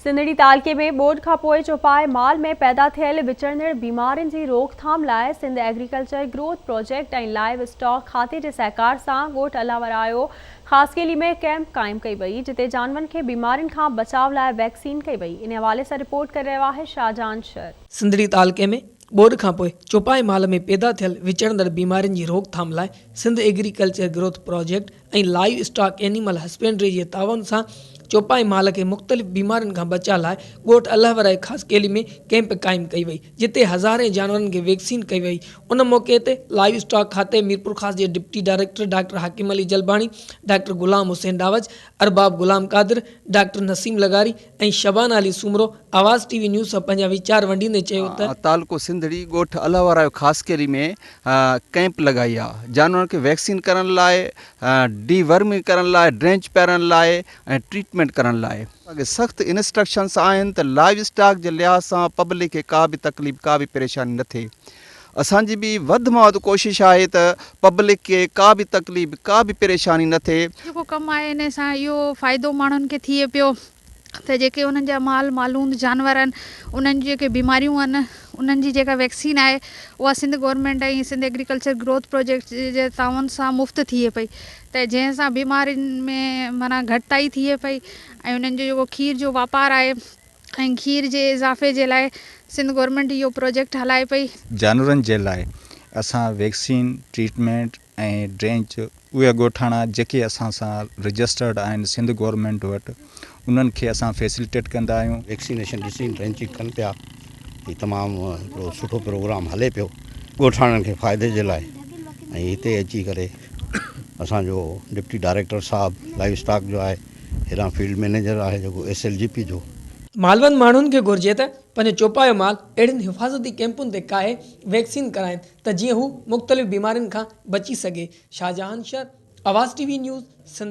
سنڌڙي تعلقي ۾ ٻوڏ کانپوء چوپائي مال ۾ پيدا ٿيل وچڙندڙ بيمارين جي روڪٿام لاء Sindh agriculture growth project ۽ livestock کاتي جي سهڪار سان ڳوٺ الله ورايو خاصخيلي ۾ ڪئمپ قائم ڪئي وئي جتي جانورن کي بيمارين کان بچاء لاء ويڪسين ڪئي وئي ان حوالي سان رپورٽ ڪري رهيو آهي شاهجهان شر. سنڌڙي تعلقي ۾ ٻوڏ کانپوء چوپائي مال ۾ پيدا ٿيل وچڙندڙ بيمارين جي روڪٿام لاء Sindh agriculture growth project ۽ livestock animal husbandry جي تعاون سان چوپائي مال کي مختلف بيمارين کان بچاء لاء ڳوٺ الله ورائي خاصخيلي ۾ ڪئمپ قائم ڪئي وئي جتي هزارين جانورن کي ويڪسين ڪئي وئي ان موقعي تي لائيو اسٽاڪ کاتي ميرپورخاص جي deputy director doctor Hakim Ali Jalbani, doctor Ghulam Hussain Dawaj, Arbab Ghulam Qadir, doctor Naseem لغاري ۽ Shabana Ali Soomro Awaz T V news سان پنهنجا ويچار ونڊيندي چيو ته. تعلقو سنڌڙي ڳوٺ الله ورايو خاصخيلي ۾ ڪئمپ لڳائي آ جانورن کي ويڪسين ڪرڻ لاء ڊي ورمنگ ڪرڻ لاء ڊرينچ پيارڻ لاء ۽ ٽريٽمينٽ ڪرڻ لاء. اسان کي سخت انسٽرڪشنس آهن ته لائيو اسٽاڪ جي لحاظ سان پبلڪ کي ڪا به تڪليف ڪا به پريشاني نه ٿئي اسان جي به وڌ مان وڌ ڪوشش آهي ته پبلڪ کي ڪا به تڪليف ڪا به پريشاني نه ٿئي. جيڪو ڪم آهي انهي سان اهو فائدو ماڻهن کي ٿئي پيو ته جيڪي انهن جا مال مالوند جانور آهن انهن جون جيڪي بيماريون آهن انهن جي جيڪا ويڪسين آهي اها Sindh government ۽ Sindh agriculture growth project جي تعاون سان مفت ٿئي پئي ته جنهن سان بيمارين ۾ معنيٰ گهٽتائي ٿئي پئي ۽ انهن جو جيڪو کير جو واپار آهي ۽ کير جي اضافي جي لاء سنڌ گورنمينٽ اهو پروجيڪٽ هلائي پئي. جانورن جي لاء اسان ويڪسين، ٽريٽمينٽ ۽ ڊرينچ اهي ڳوٺاڻا جيڪي اسان سان رجسٽرڊ آهن سنڌ گورنمينٽ وٽ انهن کي اسان فيسليٽيٽ ڪندا آهيون. ويڪسينيشن ڏسي ڊرينچنگ ڪن پيا هي تمام هڪڙو سٺو پروگرام هلي پيو ڳوٺاڻن کي فائدي جي لاء ۽ هتي اچي ڪري اسان جو ڊپٽي ڊائريڪٽر صاحب لائيو اسٽاڪ جو آهي هيڏانهن فيلڊ مئنيجر آهي جيڪو ايس ايل جي پي جو. مالوند ماڻهن کي گهرجي ته پنهنجو چوپايو مال اهڙين حفاظتي ڪئمپن تي ڪاهي ويڪسين ڪرائين ته جيئن هو مختلف بيمارين کان بچي سگهي، Shahjahan Shar, Awaz T V news, Sindh.